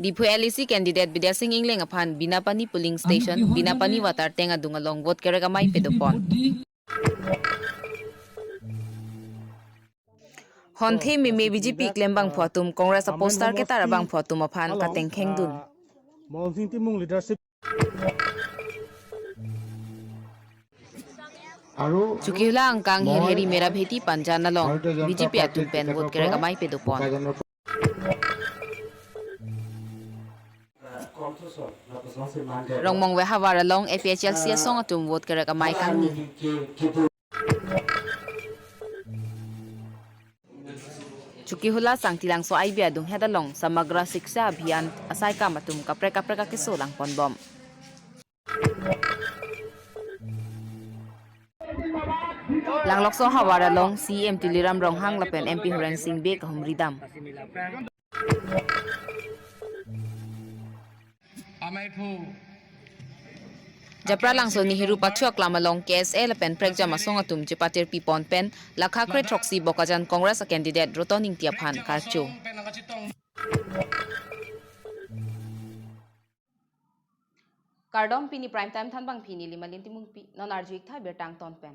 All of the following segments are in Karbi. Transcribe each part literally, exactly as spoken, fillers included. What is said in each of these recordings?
Diphu L A C candidate Bidya Sing Engleng aphan Binapani polling station, Binapani water tank adung along vote kerek amei pedopon. Honthe meme B J P klembangphu atum Congress a poster ketar abangphu atum aphan katengkhengdun. Molsing Timung leadership. Chokihola angkang Hirheri Merabheti Panjan along B J P atum pen vote kerek amei pedopon. Rongmongve havar along A P H L C asong atum vote kerek amei kangni. Chokihola Sangtilangso I B adunghet along Samagra Shiksha Abhiyan asai kam atum kaprek kaprek akeso langponbom. Langlokso havar along C E M Tuliram Ronghang lapen M P Horen Sing Bey kahumridam. Japralangso Nehru Pathu Aklam along K S A lapen prekjam asong atum chepatir pipon pen lakha kre throksi Bokajan Congress a candidate Roton Ingti aphan karcho. Kardom, pini prime time thanbangpi neli Malin Timungpi, non arju-ik tha birta angton pen.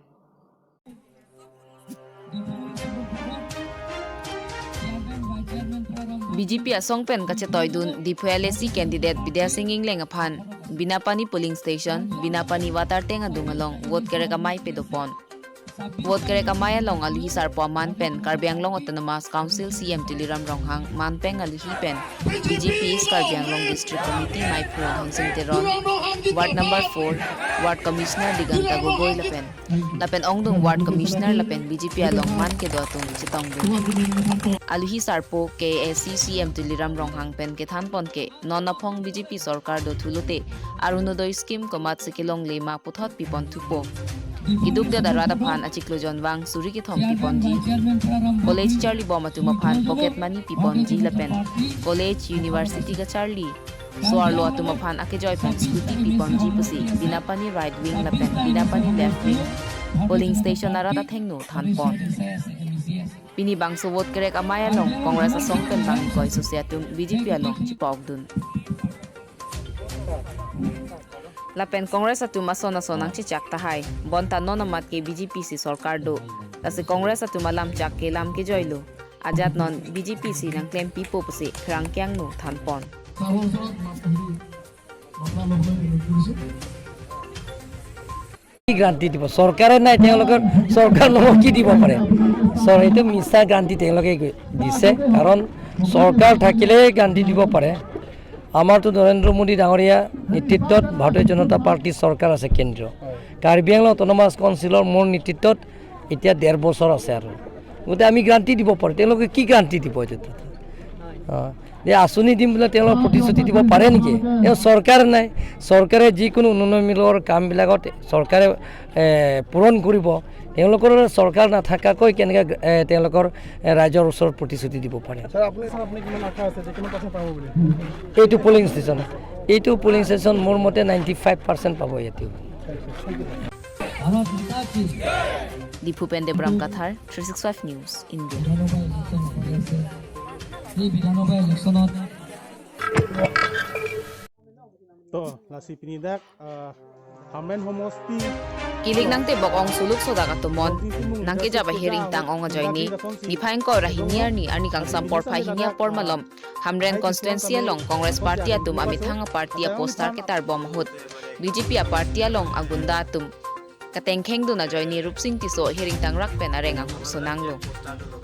B J P asong pen kachetoidun Diphu L A C candidate Bidya Sing Engleng aphan Binapani polling station, Binapani water tank adung along vote kerek amei pedopon. Vote kerek amei along aluhi sarpo aman pen Karbi Anglong Autonomous Council C E M Tuliram Ronghang, manpeng aluhi pen B J P East Karbi Anglong District Committee meiphu Hansing Teron, Ward number four, Ward Commissioner Diganta Gogoi lapen lapen ongdung Ward Commissioner lapen B J P along man kedo atum chetongdun. Aluhi sarpo K A C C E M Tuliram Ronghang pen kethanpon ke non aphong B J P sorkar dothulote Arunodoi scheme komatsi kelongle ma puthot pipon thupo. Keduk det arat aphan achiklo jonvang suri kethom piponji, college charlibom atum aphan pocket money piponji lapen college university kacharli so-arlo atum aphan akejoi pen scooty piponji pusi Binapani right wing lapen Binapani left wing polling station arat athengno thanpon. Pini bangso vote kerek amei along Congress asong pen bang ingkoi sose atum B J P along chepokdun. Lapen Congress atum ason ason nangchechak tahai. Bonta non amat ke B J P si sorkar do. Lasi Congress atum alamchak ke lam kejoilo. Ajat non B J P si nangklempipo pusi pherangke angno thanpon. কি গ্যাৰাণ্টি দিব? চৰকাৰে নাই, তেওঁলোকৰ চৰকাৰ নহ'লে কি দিব পাৰে? চৰ-, এইটো মিছা গ্যাৰাণ্টি তেওঁলোকে দিছে, কাৰণ চৰকাৰ থাকিলে গ্যাৰাণ্টি দিব পাৰে। আমাৰতো নৰেন্দ্ৰ মোদী ডাঙৰীয়া নেতৃত্বত ভাৰতীয় জনতা পাৰ্টীৰ চৰকাৰ আছে কেন্দ্ৰীয়। কাৰ্বি আংলং অট'নমাছ কাউন্সিলৰ মোৰ নেতৃত্বত এতিয়া ডেৰ বছৰ আছে আৰু। গতিকে আমি গ্যাৰাণ্টি দিব পাৰোঁ, তেওঁলোকে কি গ্যাৰাণ্টি দিব এইটো? অ, যে আঁচনি দিম বুলি তেওঁলোকে প্ৰতিশ্ৰুতি দিব পাৰে নেকি? তেওঁ চৰকাৰ নাই। চৰকাৰে যিকোনো উন্নয়নমূলকৰ কামবিলাকত চৰকাৰে, এ, পূৰণ কৰিব। তেওঁলোকৰ চৰকাৰ নাথাকাকৈ কেনেকৈ, এ, তেওঁলোকৰ, এ, ৰাইজৰ ওচৰত প্ৰতিশ্ৰুতি দিব পাৰে? ছাৰ, আপুনি, ছাৰ, আপুনি কিমান আশা আছে যে কিমান পাৰ্চেণ্ট পাব বুলি? এইটো পলিং ষ্টেচন, এইটো পলিং ষ্টেচন মোৰ মতে নাইণ্টি ফাইভ পাৰ্চেণ্ট পাব ইয়াতেও। Diphu pen Debram Kathar, three six five News, India. বিধানসভা ইলেকশ্যনত, এই বিধানসভা ইলেকশ্যনত To, lasi pini dak, eh, Hamren homosti. Kilik nangtebok ong suluk sodak atomon, nangkejap ahir ingtang ong ajoine, niphai ingkoi ra hini arni, arni kangsam porphai hini apor malom, Hamren constituency along Congress party atum amethang a party a poster ketarbom ahut, B J P a party along a gunda atum katengkhengdun ajoine Rupsing Tisso ahir ingtang rak pen areng ahut sonanglo.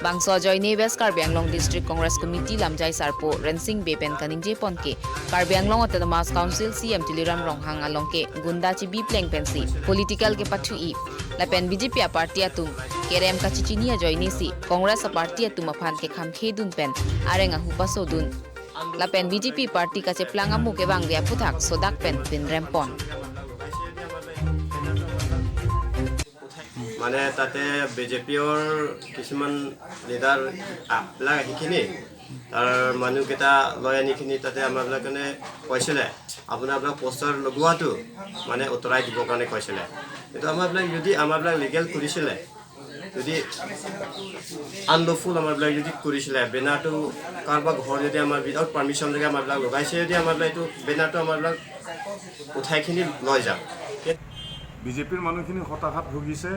Bangso ajoine West Karbi Anglong District Congress Committee lamjai sarpo Rensing Bey pen kaningjepon ke, Karbi Anglong Autonomous Council C E M Tuliram Ronghang along ke gunda chibi pleng pensi political kepathu-i, lapen B J P a party atum kerem kachichini ajoine si Congress a party atum aphan kekhamkhedun pen areng ahu pasodun. Lapen B J P party kacheplang amu kevangve aphuthak sodak pen pinrempon. মানে তাতে B J পিৰ কিছুমান লিডাৰ আ-, বিলাক আহি কিনি তাৰ মানুহকেইটা লৈ আনি কিনি তাতে আমাৰবিলাক কাৰণে কৈছিলে, আপোনাৰবিলাক পোষ্টাৰ লগোৱাটো মানে আঁতৰাই দিবৰ কাৰণে কৈছিলে। কিন্তু আমাৰবিলাক যদি আমাৰবিলাক লিগেল কৰিছিলে, যদি আনলফুল আমাৰবিলাক যদি কৰিছিলে, বেনাৰটো কাৰোবাৰ ঘৰ যদি আমাৰ উইদাউট পাৰ্মিশ্যন যদি আমাৰবিলাক লগাইছে, যদি আমাৰবিলাক এইটো বেনাৰটো আমাৰবিলাক উঠাই কিনি লৈ যাওক। বিজেপিৰ মানুহখিনি হতাশাত ভুগিছে।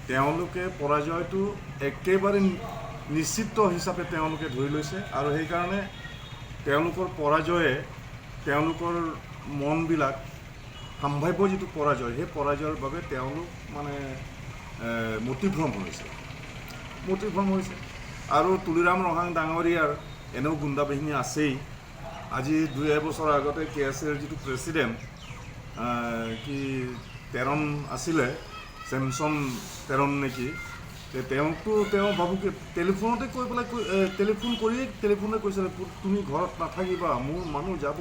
তেওঁলোকে পৰাজয়টো একেবাৰে নিশ্চিত হিচাপে তেওঁলোকে ধৰি লৈছে আৰু সেইকাৰণে তেওঁলোকৰ পৰাজয়ে তেওঁলোকৰ মনবিলাক, সাম্ভাব্য যিটো পৰাজয়, সেই পৰাজয়ৰ বাবে তেওঁলোক মানে এ, মতিভ্ৰম হৈছে, মতিভ্ৰম হৈছে। আৰু তুলিৰাম ৰংহাং ডাঙৰীয়াৰ এনেও গুণ্ডা বাহিনী আছেই। আজি দুই এবছৰ আগতে কে এছ এৰ যিটো প্ৰেচিডেণ্ট কি তেৰণ আছিলে, ছেমছন তেৰণ নেকি, তে তেওঁকতো তেওঁ বাবুকে টেলিফোনতে কৈ পেলাই কৈ এ, টেলিফোন কৰিয়েই টেলিফোনে কৈছিলে, "পু- তুমি ঘৰত নাথাকিবা, মোৰ মানুহ যাব,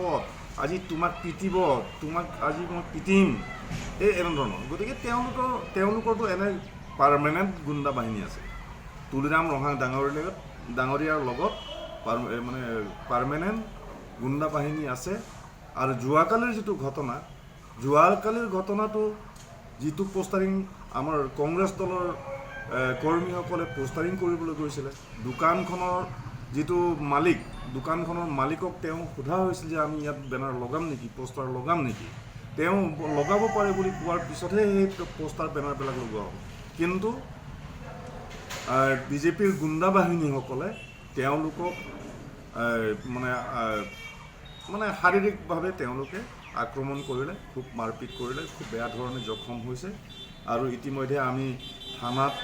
আজি তোমাক পিটিব, তোমাক আজি মই পিটিম।" এই এনেধৰণৰ। গতিকে তেওঁলোকৰ তেওঁলোকৰতো এনে পাৰ্মানেণ্ট গুণ্ডা বাহিনী আছে। তুলিৰাম ৰংহাং ডাঙৰীৰ লগত ডাঙৰীয়াৰ লগত পাৰ- এ, মানে পাৰ্মানেণ্ট গুণ্ডা বাহিনী আছে। আৰু যোৱাকালিৰ যিটো ঘটনা, যোৱাকালিৰ ঘটনাটো যিটো পোষ্টাৰিং আমাৰ কংগ্ৰেছ দলৰ এ, কৰ্মীসকলে পোষ্টাৰিং কৰিবলৈ গৈছিলে, দোকানখনৰ যিটো মালিক, দোকানখনৰ মালিকক তেওঁ সোধা হৈছিল যে আমি ইয়াত বেনাৰ লগাম নেকি, পোষ্টাৰ লগাম নেকি? তেওঁ লগাব পাৰে বুলি কোৱাৰ পিছতহে সেই পোষ্টাৰ বেনাৰবিলাক লগোৱা হ'ব। কিন্তু বিজেপিৰ গুণ্ডা বাহিনীসকলে তেওঁলোকক আহ, মানে আহ, মানে শাৰীৰিকভাৱে তেওঁলোকে আক্ৰমণ কৰিলে, খুব মাৰপিট কৰিলে, খুব বেয়া ধৰণে জখম হৈছে। আৰু ইতিমধ্যে আমি থানাত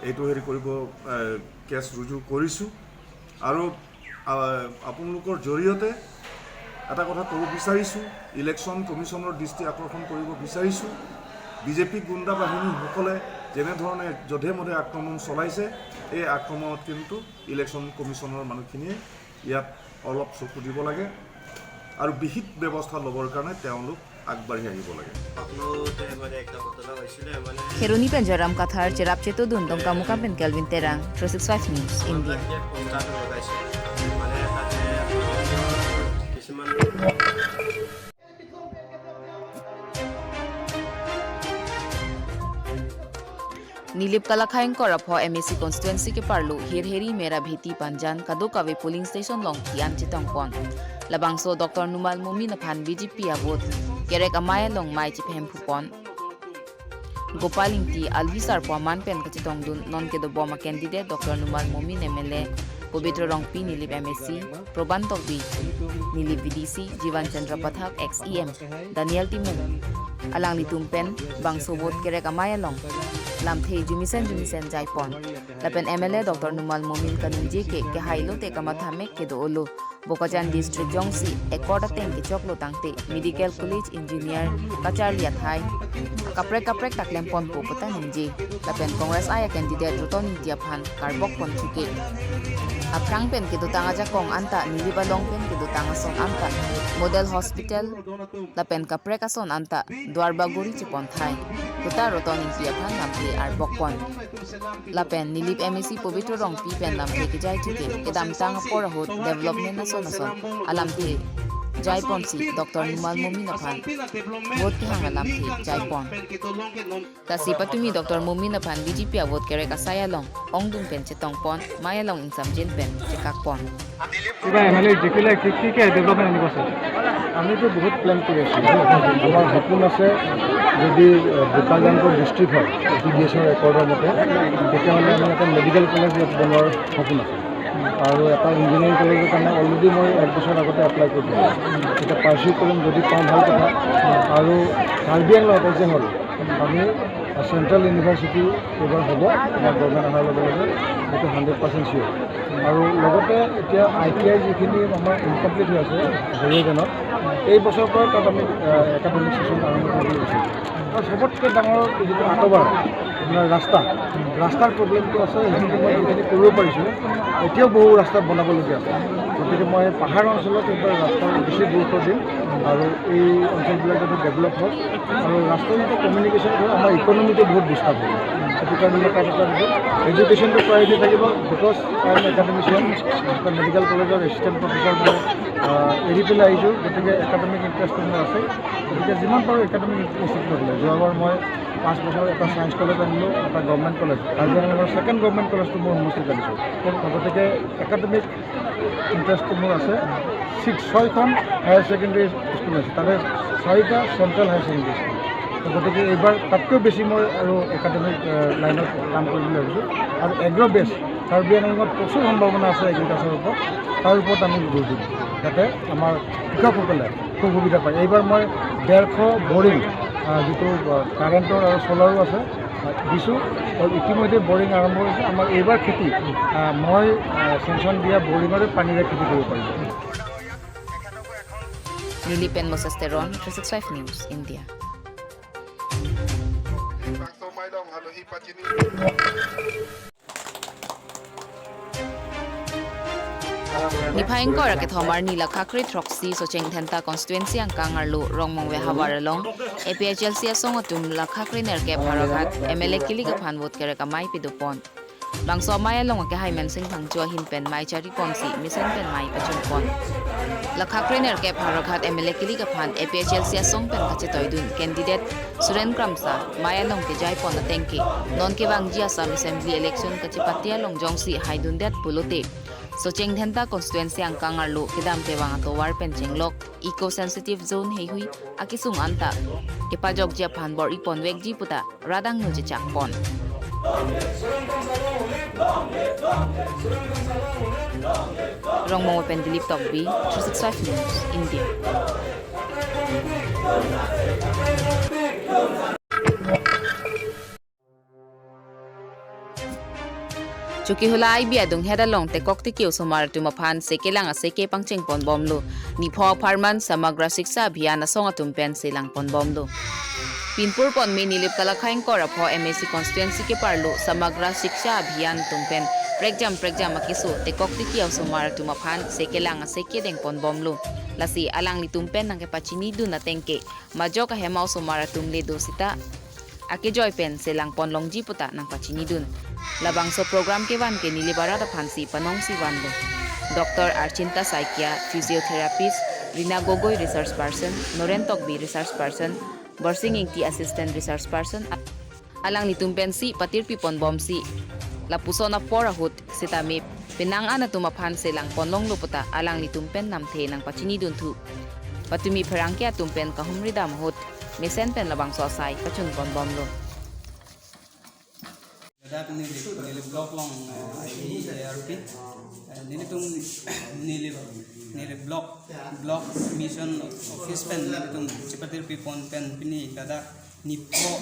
এইটো হেৰি কৰিব, আহ, কেছ ৰুজু কৰিছোঁ। আৰু আহ, আপোনালোকৰ জৰিয়তে এটা কথা ক'ব বিচাৰিছোঁ, ইলেকশ্যন কমিশ্যনৰ দৃষ্টি আকৰ্ষণ কৰিব বিচাৰিছোঁ, বিজেপি গুণ্ডা বাহিনীসকলে যেনেধৰণে যধে মধে আক্ৰমণ চলাইছে, এই আক্ৰমণত কিন্তু ইলেকশ্যন কমিশ্যনৰ মানুহখিনিয়ে ইয়াত অলপ চকু দিব লাগে আৰু বিহিত ব্যৱস্থা ল'বৰ কাৰণে তেওঁলোক আগবাঢ়ি আহিব লাগে। সপোনতে মানে একটা ঘটনা হৈছিলে, মানে Kheroni pen Joram Kathar, Cherap Chetodun, Dongkamukam pen Kelvin Terang, Three six five News, India. যে পোষ্টাৰটো লগাইছে, মানে তাতে কিছুমান Nilip Kalakhai Korapho M A C constituency ke parlo Hirheri Mera Bheti Panjan kadokave polling station along thi-an chetongpon. Labangso Doctor Numal Momin aphan B J P avote kerek amei along mei chephem phupon. Gopal Ingti alwi sarpo aman pen kachetongdun non kedobom a candidate Doctor Numal Momin M L A, Pobitro Rongpi Nilip M A C, Probantokbi Nilip V D C, Jivan Chandra Pathak ex E M, Daniel Timung alanglitum pen bangso vote kerek amei along lamthe jumisen jumisen jaipon. Lapen M L A Doctor Numal Momin kaningje ke kehai lote kamatha mek kedo-olo. Bokajan district jongsi accord ateng kechoklo tangte medical college engineer kacharli athai kaprek kaprek ta klemponpo puta ningje. Lapen Congress aia candidate Roton Ingti aphan karbokpon chuke. Aphrang pen kedotang ajakong anta Nilip along pen kedotang ason anta model hospital lapen kaprek ason anta Duarbagori chepon thai. Puta Roton Ingti aphan lamthe arbokpon. Lapen Nilip M A C Pobitro Rongpi pen lamthe kejai chuke kedamtang apor ahut development ason ason alamthe jaiponsi Doctor Numal Momin aphan vote kehang alamthe jaipon. Lasi patumi Doctor Momin aphan B J P avote kerek asai along ongdung pen chetongpon, mei along ingsamjin pen chekakpon. এইবাৰ M L এ জিকিলে কি কি কি ডেভেলপমেণ্ট আনিব ছাৰ? আমিতো বহুত প্লেন কৰি আছোঁ। আমাৰ সপোন আছে, যদি বোকাজানটো ডিষ্ট্ৰিক্ট হয় টি ডি এছৰ ৰেকৰ্ডৰ মতে, তেতিয়াহ'লে আমি এটা মেডিকেল কলেজ ইয়াত বনোৱাৰ সপোন আছে। আৰু এটা ইঞ্জিনিয়াৰিং কলেজৰ কাৰণে অলৰেডি মই এক বছৰ আগতে এপ্লাই কৰি দিলোঁ। এতিয়া পাৰ্চিউ কৰিম, যদি পাওঁ ভাল কথা। আৰু কাৰ্বি আংলঙত যে হ'ল, আমি চেণ্ট্ৰেল ইউনিভাৰ্চিটি এইবাৰ হ'ব, আমাৰ গভৰ্ণমেণ্ট অহাৰ লগে লগে, এইটো হাণ্ড্ৰেড পাৰ্চেণ্ট চিয়'ৰ। আৰু লগতে এতিয়া আই টি আই যিখিনি আমাৰ ইনকমপ্লিট হৈ আছে হেৰিজনত, এই বছৰৰ পৰা তাত আমি একাডেমিক ছেশ্যন আৰম্ভ কৰিব বিচাৰিছোঁ। আৰু চবতকৈ ডাঙৰ যিটো আঁতবাৰ, আপোনাৰ ৰাস্তা, ৰাস্তাৰ প্ৰব্লেমটো আছে, সেইখিনি মই যিখিনি কৰিব পাৰিছোঁ, এতিয়াও বহু ৰাস্তা বনাবলগীয়া আছে। গতিকে মই পাহাৰ অঞ্চলত এইবাৰ ৰাস্তাৰ বেছি গুৰুত্ব দিম আৰু এই অঞ্চলবিলাক যাতে ডেভেলপ হওক আৰু ৰাস্তাৰ যিটো কমিউনিকেশ্যন হয়, আমাৰ ইকনমিটো বহুত ডিষ্টাৰ্ব হ'ব। সেইটো কাৰণে মই তাত এটা দিছোঁ। এডুকেশ্যনটো প্ৰায়ৰিটি থাকিব, বিকজ আই এম একাডেমিচিয়ান, মেডিকেল কলেজৰ এচিষ্টেণ্ট প্ৰফেচাৰ মই আহ, এৰি পেলাই আহিছোঁ, গতিকে একাডেমিক ইণ্টাৰেষ্টটো মোৰ আছে। গতিকে যিমান পাৰোঁ একাডেমিক ইনষ্টিটিউট ল'বলৈ, যোৱাবাৰ মই পাঁচ বছৰ এটা ছায়েন্স কলেজ আনিলোঁ, এটা গভৰ্ণমেণ্ট কলেজ, কাৰ্বি আংলঙৰ ছেকেণ্ড গভৰ্ণমেণ্ট কলেজটো মোৰ সমষ্টিত আনিছোঁ। তো গতিকে একাডেমিক ইণ্টাৰেষ্টটো মোৰ আছে। ছিক্স ছয়খন হায়াৰ ছেকেণ্ডেৰী স্কুল আছে, তাৰে চাৰিটা চেণ্ট্ৰেল হায়াৰ ছেকেণ্ডেৰী স্কুল। তো গতিকে এইবাৰ তাতকৈ বেছি মই আৰু একাডেমিক আহ, লাইনত কাম কৰিম বুলি ভাবিছোঁ। আৰু এগ্ৰ বেছ কাৰ্বি আংলঙত প্ৰচুৰ সম্ভাৱনা আছে এগ্ৰিকালচাৰৰ ওপৰত, তাৰ ওপৰত আমি গুৰুত্ব দিম, যাতে আমাৰ কৃষকসকলে খুব সুবিধা পায়। এইবাৰ মই ডেৰশ বৰিং, আহ, যিটো আহ, কাৰেণ্টৰ আৰু চ'লাৰো আছে, আহ, দিছোঁ। আৰু ইতিমধ্যে বৰিং আৰম্ভ হৈছে। আমাৰ এইবাৰ খেতি আহ, মই আহ, চেংচন দিয়া বৰিঙৰে পানীৰে খেতি কৰিব পাৰিব। Nilip pen Moses Teron, three six five News, India. Niphai ingkoi ra kethom arni Lakhakre throksi Socheng Dhenta constituency angkang arlo Rongmongve havar along A P H L C asong atum Lakhakre nerkep Howraghat M L A kilik aphan vote kerek amei pidopon. Bangso amei along akehai Mensing Phangcho ahin pen mei chariponsi mesen pen mei pachunpon. Lakhakre nerkep Howraghat M L A kilik aphan A P H L C asong pen kachetoidun candidate Suren Kramsa mei along kejaipon atengke, non kevangji Assam Assembly election kachepate along jongsi haidundet pulote, Socheng Dhenta constituency angkang arlo kedam kevang atovar pen chenglok eco sensitive zone heihui akesung anta kepajokji aphan bor-iponvekji puta radang nu chechakpon. Rongmongve pen Dilip Tokbi, three six five News, India. Chokihola I B adunghet along tekok tiki osomar atum aphan sekelang aseke pangchengponbomlo. Nipho apharman Samagra Shiksha Abhiyan asong atum pen selangponbomlo. Pinpur ponme Nilip kalakhai ingkoi ra pho M A C constituency keparlo Samagra Shiksha Abhiyan atum pen prekjam prekjam akeso tekok tiki osomar atum aphan sekelang aseke dengponbomlo. Lasi alanglitum pen nangkepachinidun atengke majok ahema osomar atum le do sita akejoi pen selangponlongji puta nangpachinidun. Labangso program kevan ke Nilip arat aphansi panongsi vanlo. Doctor Archinta Saikia, physiotherapist, Rina Gogoi, research person, Noren Tokbi, research person, Borsing Ingti, assistant research person, alanglitum pensi patirpiponbomsi lapuson apor ahut sitame penang an atum aphan selangponlonglo puta alanglitum pen namthe nangpachinidun thu. Patumi pherangke atum pen kahumridam ahut mesen pen labangso asai pachunponbomlo. Ladak Nilip, Nilip block along, eh, A R P, eh, nelitum Nilip, Nilip block, block mission office pen nelitum chepatirpipon pen pini ladak nipho,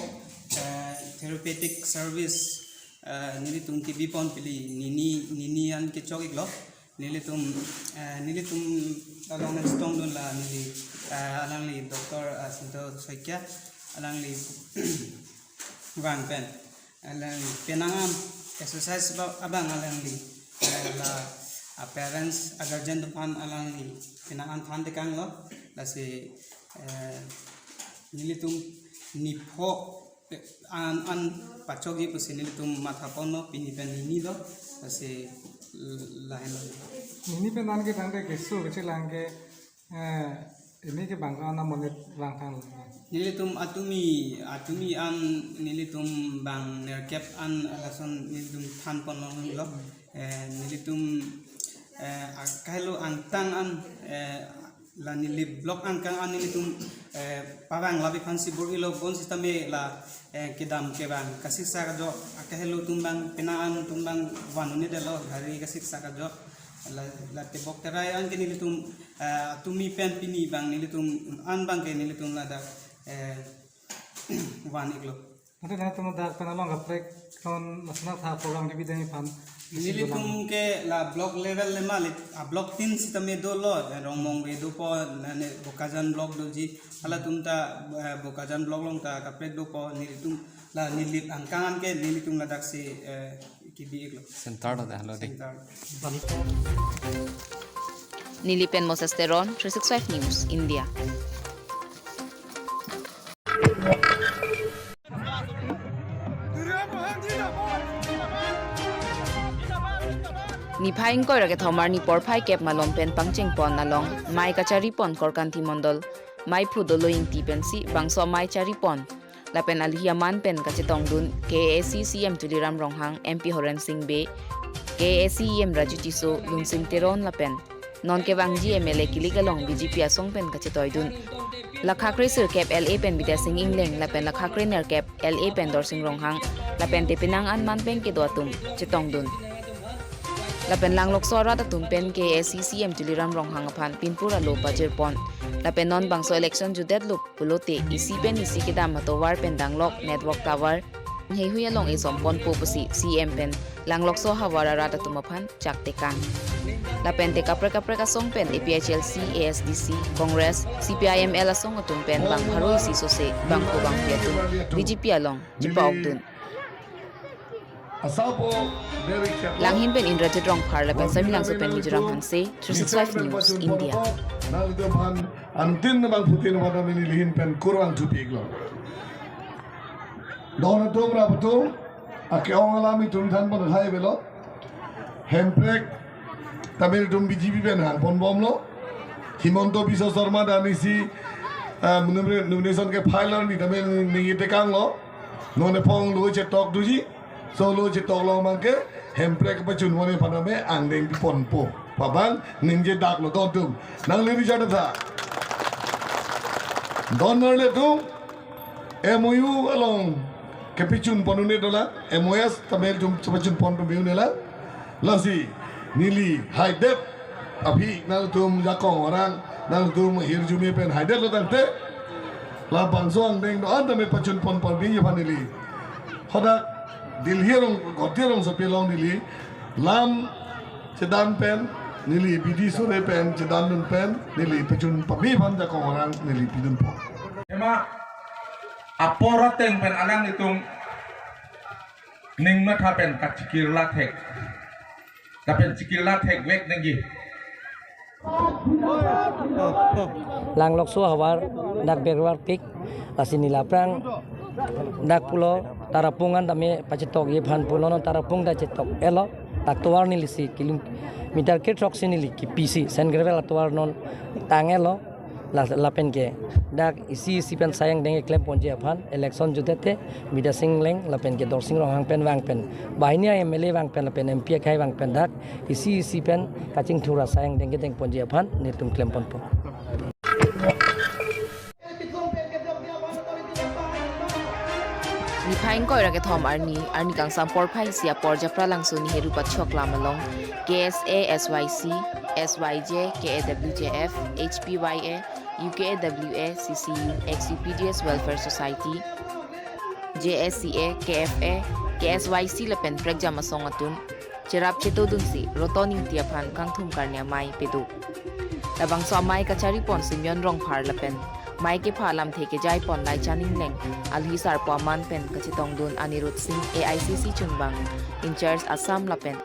eh, therapeutic service, eh, nelitum kebipon pili nini, nini an kechok-iklo. Nelitum, eh, nelitum along nangchetongdun la neli, eh, alangli Doctor, eh, Sinto Saikia, alangli vang pen, alangli penang an exercise ba-, abang alangli, eh, la, ah, parents, ah, guardian atum aphan alangli penang an than tekanglo, lasi, eh, nelitum nipho an, an pachokji pusi nelitum mathaponlo, pini pen nini lo, lasi lahenlo. Nini pen an ke tangte keso kechelang ke, eh, ini ke bang an amonit vangthanlo. Nelitum atumi, atumi an nelitum bang nerkep an lason nelitum thanponlonglo. Eh, nelitum, eh, akahelo angtan an, eh, la Nilip block angkang an nelitum, eh, pavang labi aphansi bor-ilo bonsitame la, eh, kedam kevang kasiksak ajok akahelo atum bang penang an atum bang van un-edetlo gari kasiksak ajok la, la tebok terai an ke nelitum, eh, atumi pen pini bang nelitum an bang ke nelitum ladak, eh, van-iklo. Ante nangtum dak pen along kaprek non lason atha program kebideng aphan. Nelitum ke la block level le malik, ah, block tin sitame dolo, eh, Rongmongve dopo, nane Bokajan block doji, halatum ta, eh, Bokajan block along ta kaprek dopo, nelitum la Nilip angkang an ke nelitum ladaksi, eh, kebi-iklo. Center lo dah lo deh. Center. Nilip pen Moses Teron, three six five News, India. Niphai ingkoi ra kethom arni porphai kep malom pen pangcheng pon along mai kachari pon Korkanthi Mondol Maiphu Dolo Ingti pensi bangso mai chari pon lapen alihi aman pen kachetongdun K A A C C M Tuliram Ronghang, M P Horen Sing Bey, K A A C E M Raju Tisso, Lunsing Teron lapen non kevangji M L A kilik along B J P asong pen kachetoidun. Lakha kre sirkep L A pen Bidya Sing Engleng lapen lakha kre nerkep L A pen Dorsing Ronghang lapen te penang an man pen kedo atum chetongdun. Lapen Langlokso arat atum pen K A A C C M Tuliram Ronghang aphan pinpur alo pajir pon. Lapen non bangso election jutdetlo pulote isi pen isi kedam atovar pen danglok network tower heihui along esom ponpo pusi C M pen Langlokso havar arat atum aphan chak tekang. Lapen te kaprek kaprek asong pen A P H L C, A S D C, Congress, C P I M L asong atum pen bang pharo isi sose bangphu bangphi atum B J P along chepa-okdun. Langhin pen Indrajit Rongphar lapen Sami Langso pen Mizoram Hanse, three six five News, India. Nangtum aphan antin bangphutin pada mini lihin pen kurang tupik lo. Don atum rap atum, ake-ong alam itum than pon hai belo. Hemprek tame itum B J P pen hang pon bomlo. Himanta Biswa Sarma dan isi, ah, nomination ke file ni tame ningje tekanglo. Non ephong lo chetok duji. So lo chetok lo mangke Hemprek pachun one pada me angdeng ponpo. Pabang ningje dak lo don atum. Nangli ri jana tha. Don arle atum M O U along kepachun pon un-e dolang, M O S tame itum chepachun pon pon un-e lang. Lasi neli haidet aphi nangtum jakong orang, nangtum hirjume pen haidet lo tangte labangso angdeng do-an tame pachun pon pon bi aphan neli. Hadak Delhi arong, Guwahati arongsopi along neli lam chedan pen, neli bidi sore pen, chedandun pen, neli pachun pame aphan jakong orang neli pidunpo. Ema apor ateng pen alanglitum ning matha pen kachikirla thek. Lapen chikirla thekvek nangji. Langlokso havar dak berwar tik, lasi neli aphrang dak pulo Tarapung an tame pachetokji aphan pulo, non Tarapung ta chetok-etlo, dak tovar neli isi kilometer kre throksi neli kipisi sand gravel atovar non tang-etlo. La, lapen ke dak isi isi pen sai angdeng keklem ponji aphan election jutdet te Bidya Sing Engleng lapen ke Dorsing Ronghang pen vang pen, banghini a-M L A vang pen lapen M P akhei vang pen dak isi isi pen kachingthur asai angdeng kedeng ponji aphan nelitum klem ponpo. Niphai ingkoi ra kethom arni, arni kangsam porphai isi apor Japralangso Nehru Patchok lam along K S A, S Y C, S Y J, K A W J F, H P Y A, U K A W A, C C U, Ex U P D S Welfare Society, J S C A, K F A, K S Y C lapen prekjam asong atum cherap chetodunsi Roton Ingti aphan kangthum karni amei pado. Labangso amei kachari pon Simeon Rongphar lapen mei kepha alamthe kejai pon Laichan Engleng, alhi sarpo aman pen kachetongdun Anirudh Singh, A I C C chunbang in-charge Assam lapen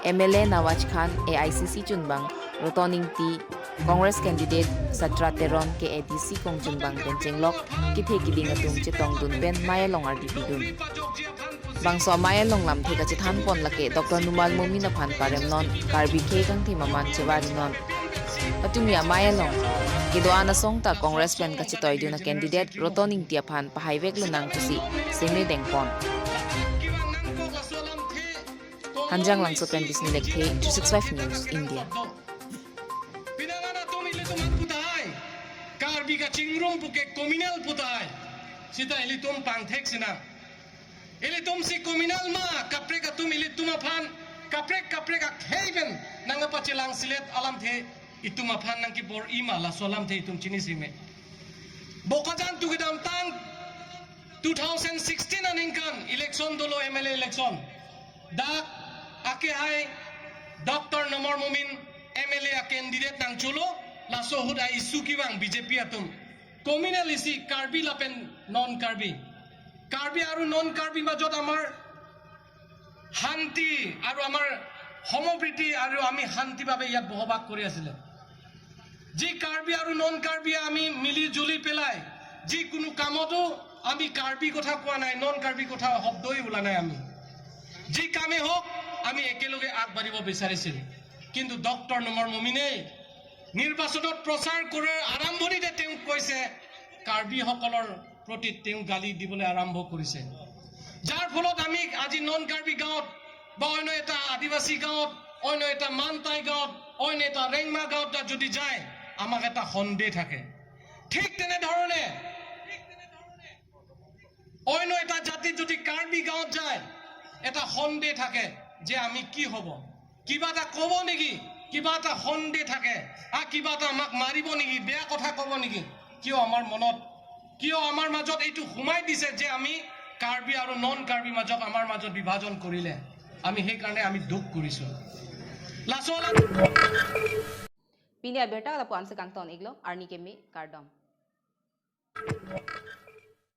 M L A Nawaz Khan, A I C C chunbang Roton Ingti, Congress candidate Satra Teron, K A D C kongchunbang pen chenglok kethe keding atum chetongdun pen mei along ardi pidun. Bangso amei along lamthe kachethan pon lake Doctor Numal Momin aphan parem non, Karbi khei kangthim aman chevari non. Patumi amei along kedo-an asong ta Congress pen kachetoidun a-candidate Roton Ingti aphan pahai vek lonang pusi seme deng pon. Hanjanglangso pen Bisni Lekthe, three six five News, India. Pinangan atum ilitum aphuthak, Karbi kachingrum puke communal puthak. Sita ilitum pangthek sina. Ilitum si communal ma, kaprek atum ilitum aphan, kaprek kaprek akhei pen nangpachelang silet alamthe itum aphan nangkebor-i ma, laso alamthe itum chini seme. Bokajan tu kedamtang two thousand sixteen aningkan election dolo, M L A election. Dak akehai Doctor Numal Momin M L A a-candidate nangcholo, laso ahut a-issue kevang B J P atum. Communal isi Karbi lapen non-Karbi. Karbi আৰু নন কাৰ্বি মাজত আমাৰ শান্তি আৰু আমাৰ সমপ্ৰীতি আৰু আমি শান্তি ভাৱে ইয়াত বসবাস কৰি আছিলে। যি কাৰ্বি আৰু নন কাৰ্বিয়ে আমি মিলি জুলি পেলাই যিকোনো কামতো আমি কাৰ্বি কথা কোৱা নাই, নন কাৰ্বি কথা শব্দই ওলা নাই আমি। যি কামেই হওক, আমি একেলগে আগবাঢ়িব বিচাৰিছিল। কিন্তু ডক্টৰ নোমৰ মমিনে নিৰ্বাচনত প্ৰচাৰ কৰাৰ আৰম্ভণিতে তেওঁ কৈছে, কাৰ্বিসকলৰ প্ৰতি তেওঁ গালি দিবলৈ আৰম্ভ কৰিছে। যাৰ ফলত আমি আজি নন কাৰ্বি গাঁৱত বা অন্য এটা আদিবাসী গাঁৱত, অন্য এটা মানটাই গাঁৱত, অন্য এটা ৰেংমা গাঁৱত যদি যায়, আমাক এটা সন্দেহ থাকে। ঠিক তেনেধৰণে অন্য এটা জাতি যদি কাৰ্বি গাঁৱত যায়, এটা সন্দেহ থাকে যে আমি কি হ'ব, কিবা এটা ক'ব নেকি, কিবা এটা সন্দেহ থাকে, আৰু কিবা এটা আমাক মাৰিব নেকি, বেয়া কথা ক'ব নেকি। কিয় আমাৰ মনত, কিয় আমাৰ মাজত এইটো সোমাই দিছে যে আমি কাৰ্বি আৰু নন কাৰ্বি মাজত, আমাৰ মাজত বিভাজন কৰিলে আমি সেইকাৰণে আমি দুখ কৰিছো। Laso alam. Pini abirta lapu-an si kangton iklo, arni keme kardom.